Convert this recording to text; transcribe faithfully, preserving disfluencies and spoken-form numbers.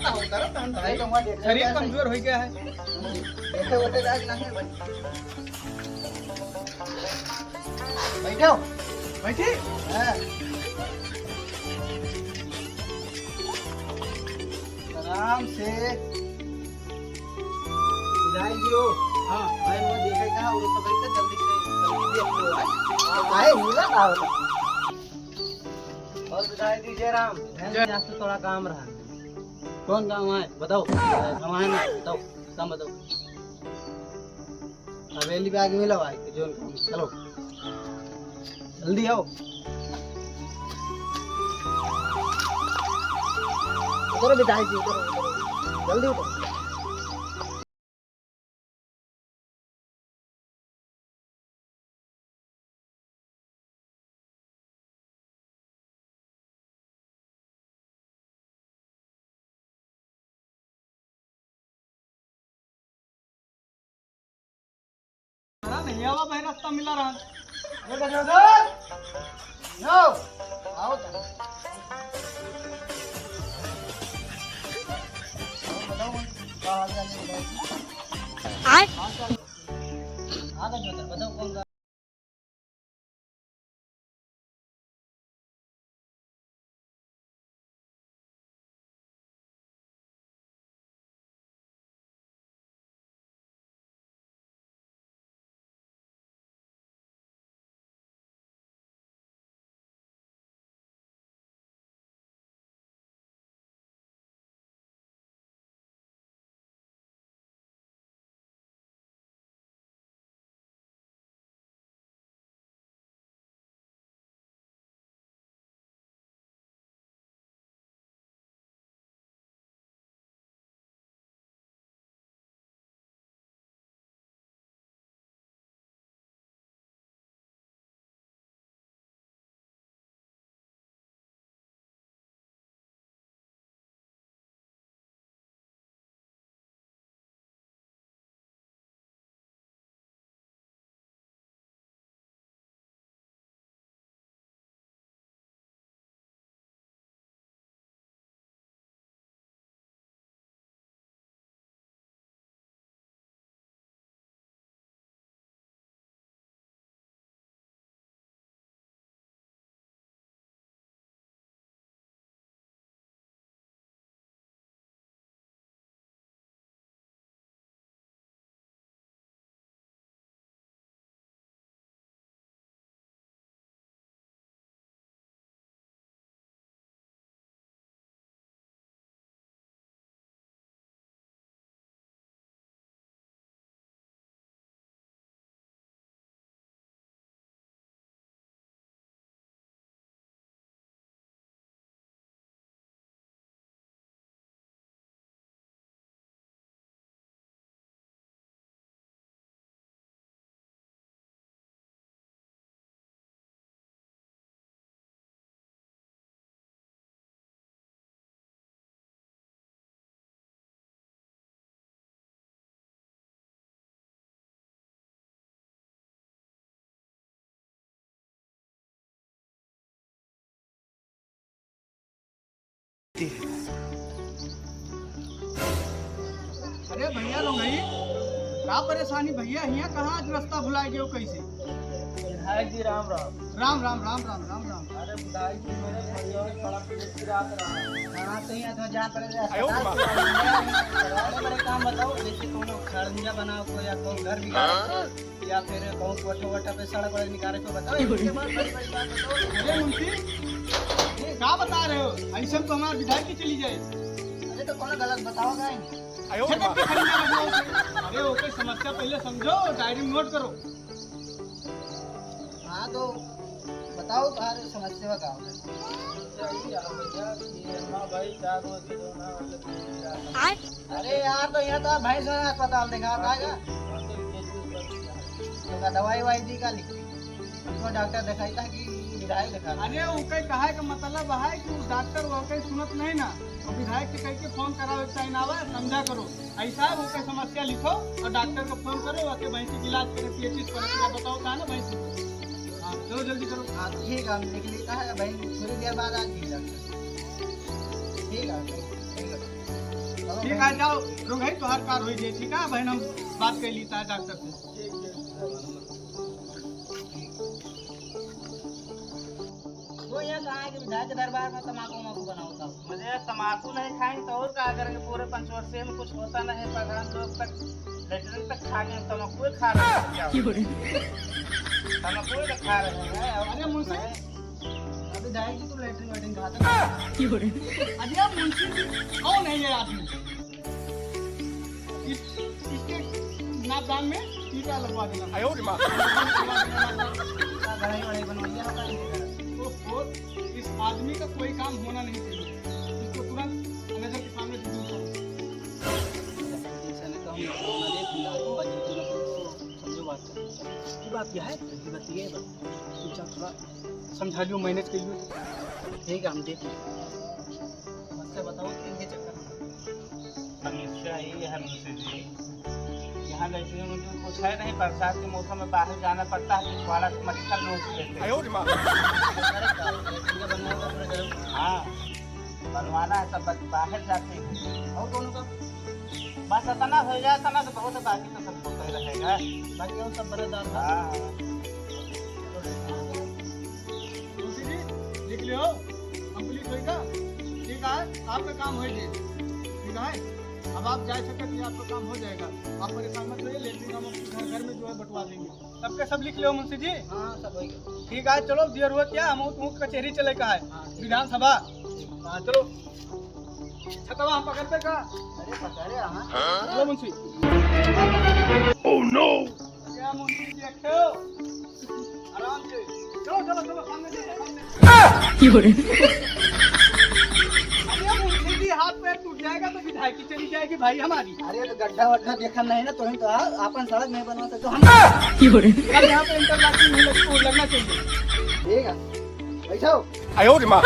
भाई, तो वहाँ देखा शरीर जाए। कमजोर हो गया है। देखे होते जाए कि नहीं भाई? बैठो। बैठी? हाँ। आराम से। जाए दियो। हाँ। भाई, वो देखे कहाँ, वो सब इतना जल्दी से, जल्दी देख लो, हाँ। काहे हिला का होता? और बधाई दीजिए राम। जय। आज तो थोड़ा काम रहा। कौन काम है? बताओ। काम है ना? बताओ। काम बताओ। हवेली पे आके मिलो भाई, जोन काम। चलो। जल्दी आओ। उतरो बिदाई जी, उतरो, उतरो। जल्दी उतरो। अरे नहीं आवा भाई, रास्ता मिला रहा। अरे गजोधर, यो, आओ तो। बताओ, का हाल चाल है? आय? हाल चाल। आ गजोधर, बताओ कौन सा? अरे भैया लोग, का परेशानी भैया, हियाँ कहाँ आज रास्ता भुलाए गयो कैसे? विधायक जी, राम राम। राम राम, राम राम, राम राम। अरे विधायक जी, मेरे भैया बड़ा पेट पिरात रहा है। कहाँ से यहाँ तो जा पड़े, अस्पताल से आए हैं। बड़े बड़े काम बताओ, जैसे कोनो खड़ंजा बनाओ को या कोनो घर बिगाड़ो को, या फिर कोनो कोठा वोठा पे सड़क वड़क निकाले को बताओ। इसके बाद बड़ी बड़ी बात बताओ। अरे मुंशी, ये का बता रहे हो? ऐसा तो हमारे विधायक की चली जाए। अरे तो कोनो गलत बताओ का है? अरे ओके समस्या पहले समझो, डायरी में नोट करो। हाँ, तो बताओ, तुम्हारे समस्या का है? समस्या ये है भैया कि हमारा भाई चार रोज से जो ना, मतलब, आय? अरे यार, तो यहाँ तो भैंस अस्पताल दिखा था क्या? तो का दवाई वाई दी का लिखी? हमको डॉक्टर दिखाई था कि विधायक दिखा था। अरे, ओके कहा के मतलब है कि वो डॉक्टर वो कहीं सुनत नहीं ना, तो विधायक के कह के फोन कराओ, एक टाइम आवे, समझा करो। ऐसा है, ओके समस्या लिखो और डॉक्टर को फोन करो, ओके भैंसी के इलाज करे, पीएचसी करे, क्या बताओ, कहा ना भैंसी। हाँ, चलो जल्दी करो। हाँ, तो ठीक है, हम लिख लेता है, भाई, थोड़ी देर बाद आ जाइए डॉक्टर। ठीक है, चलो, ठीक है। ठीक है, जाओ, रुंगई तोहार कार होई जे, ठीक है, बहन, हम बात कर लीता है डॉक्टर से। वो यहाँ कहाँ है कि विधायक के दरबार में तमाकू वमाकू बनाओ तब? मुझे तमाकू नहीं खाएंगे तो और क्या करेंगे? पूरे पंचवर्षीय में कुछ होता नहीं, प्रधान लोग तक लेटरिन तक खा गए, तमाकू खा रहे हैं क्या? क्यों रे? तमाकू तो खा रहे हैं। और अरे मुंशी, अभी जाएगी तो लेटरिन वेटरिन कहाँ तक? क्यों रे? अरे मुंशी जी, कौन है ये आदमी? इस, इसके नापदान में टीका लगवा देना। आयो रे माँ। गढ़ाई वढ़ाई बनवाइए आप। ओहो, इस आदमी का कोई काम होना नहीं चाहिए। इसको तुरंत नजर के सामने से दूर करो। समझो बात। की बात क्या है? की बात ये है, तुम चल थोड़ा समझा लियो, मैनेज कर लियो। ठीक है, हम देख लेंगे। बस से बताओ, इनके चक्कर में। समस्या ये है मुंशी जी, यहाँ लैट्रिन उट्रिन कुछ है नहीं, बरसात के मौसम में बाहर जाना पड़ता है, पिछवाड़ा से मच्छर नोच लेते हैं। आयो रे माँ। अरे का, लैट्रिन का बनवाना पूरा करो। हाँ, बनवाना है, सब बच-, बाहर जाते हैं। और दोनों का? बस इतना हो जाए, इतना तो बहुत है, बाकी तो सब होता ही रहेगा। बाकी और सब बड़ा दाल था। हाँ। तुलसी जी, लिख लियो, complete होइगा। ठीक है, आपका काम हो गया। ठीक है, अब आप जा सकते हैं, आपका काम हो जाएगा। आप परेशान मत होइए, लेटरिन हम घर घर में जो है बंटवा देंगे। सबके सब लिख लियो मुंशी जी। हाँ, सब हो गया। ठीक है, चलो, देर हुआ क्या, हम तुम कचेरी चले का है, हाँ, ठीक। विधानसभा। हाँ, चलो, छतवा हम पकड़ते का? अरे, पकड़े, हाँ। चलो मुंशी। Oh no! क्या मुंशी जी, रखे हो? आराम से। चलो, चलो, चलो, सामने से, सामने से। क्यों रे? अरे, मुंशी जी, हाथ पैर टूट जाएगा तो विधायकी चली जाएगी भाई हमारी। अरे, तो गड्ढा वड्ढा देखा नहीं ना, तो ही तो आ, आपन सड़क नहीं बनवा सकते हम। क्यों रे? अब यहाँ पे इंटरलॉकिंग नहीं लगी, वो लगना चाहिए। ठीक है, बैठो। आयो रे माँ।